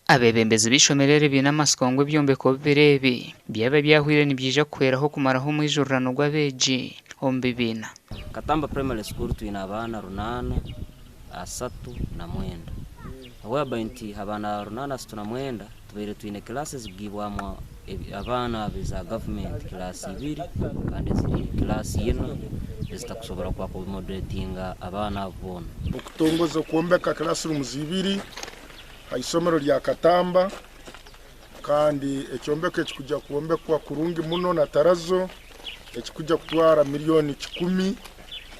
Abeebembezi b'eishomero eri baine amatsiko ngu ebyombeko bibiri ebi byaba byahweire nibyija kuhweraho kumaraho omwijurirano gw'abeegi omu bibiina. Katamba Primary School twine abaana runaana 39 whereby nti abaana runaana 39 tubaire twine class ezikugiibwamu abaana eza government class ibiri kandi eziri class ina ezitakusobora ku accommodatinga abaana abo boona. Okutongoza okwombeka classrooms ibiri aha isomero rya Katamba kandi ekyombeko ekikuja kwombekwa kurungi muno na tarazo ekikuja kutwara miriyoni kikumi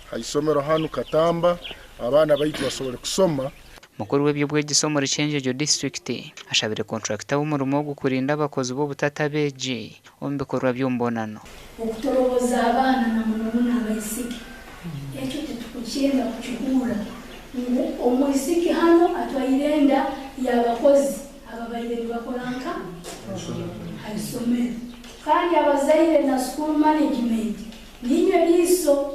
aha isomero hanu Katamba abaana baitu basobole kusoma. Mukuru w'eby'obwegyese omuri Kyenjojo disiturikiti ashabire kontrakita w'omurimo ogu kurinda abakozi b'obutata abeegi omu bikorwa by'omubonano. Okutoroboza abaana na muno muno abaisiki, ekyo titukukyenda kukihurra ngu omwisiki hanu atwaire enda y'abakozi ababaire nibakora nka ha isomero. Kandi abazaire na school management niinywe riiso.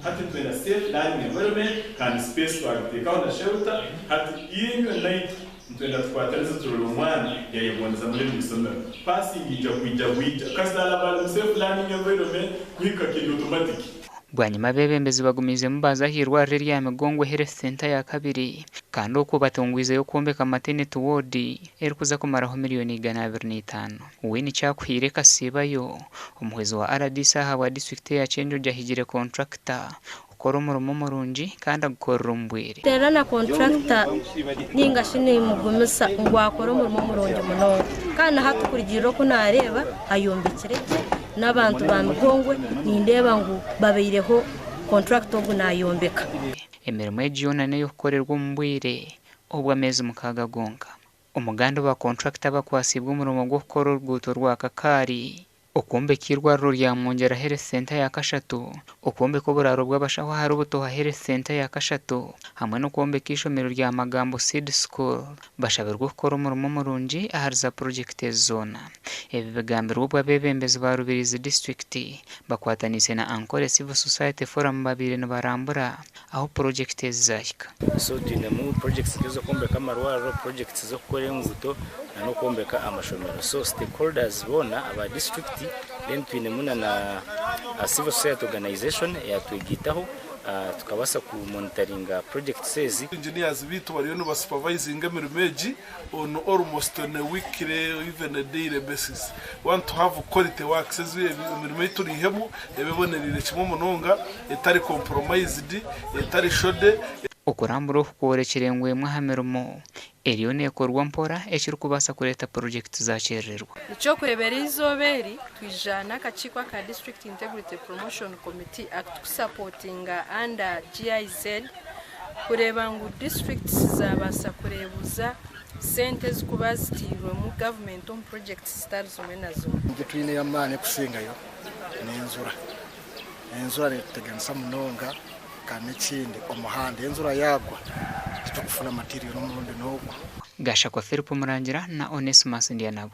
Hati nitwenda safe learning environment kandi space twagiteekaho na shelter, hati inywe naitwe nitwenda tukwatanise turore omwana yayegondeza muri eryo isomero. Passing eija kwija bwija kasita araba ari mu safe learning environment kuhika kiri automatic. Bwanyima abeebembezi bagumiizemu baaza aha irwariro erya Migongwe Health Centre ya kabiri kandi okwo batungwizeyo kwombeka Maternity Ward erikuza kumaraho miriyoni 205. Winnie Kyakuhiire Kasiibayo, omuhwezi wa rdc ahabwa disiturikiti eya Kyenjojo ahigire kontrakita kukora omurimo murungi kandi agukorere omu bwire. Nteera na kontrakita nainga shi nimugumisa ngu akore omurimo murungi munonga. Kandi na hati kurugiirira oku naareeba ayombekire gye n'abantu ba Migongwe nindeeba ngu babaireho kontrakita ogu naayombeka. Emirimo egi yoona n'ey'okukorerwa omu bwire obw'ameezi mukaaga gonka. Omuganda ba kontrakita abakwatsiibwe omurimo gw'okukora oruguuto rwa Kakaari, okwombeka eirwariro rya Mwongyera Health Centre ya kashatu, okwombeka oburaaro bw'abashaho ahari Butoha Health Centre ya kashatu hamwe n'okwombeka eishomero rya Magambo Seed School bashabirwe okukora omurimo murungi ahari za purogyekiti ezi zoona. Ebi bigambirwe obwo abeebembezi ba Rubirizi disiturikiti bakwataniise na Ankole Civil Society Forum babaire nibarambura ahu purogyekiti ezi zaahika. So twinemu projects nk'ez'okwombeka amarwariro, projects z'okukora enguuto na n'okwombeka amashomero. So stakeholders boona aba district then twinemu na na civil society organization eyatwegaitaho tukabaasa ku monitoringa projects ezi. Engineers beitu bariyo niba supervisinga emirimo egi on almost on a weekly or even a daily basis. We want to have quality works ezi emirimo ei turiihemu ebe ebonereire kimwe munonga etari compromised, etari shoddy. Okurambura oku kworekire ngu emwe aha mirimo eriyo neekorwa mpora ekirikubaasa kureeta purogyekiti zaakyerererwa. Eky'okureebera eizooba eri, twija n'akakiiko aka District Integrity Promotion Committee akutukusapotinga under GIZ kureeba ngu districts zaabaasa kureebuza sente ezikuba ziteirwemu gavumenti omu projects zitari zimwe na zimwe. Eki twine ey'amaani ekusingayo n'enjura. Enjura netuteganisa munonga kandi n'ekindi omuhanda enjura yaagwa titukufuna material n'omurundi n'ogwo. Gashakwa Philip Murangira na Onesmus Ndyanabo.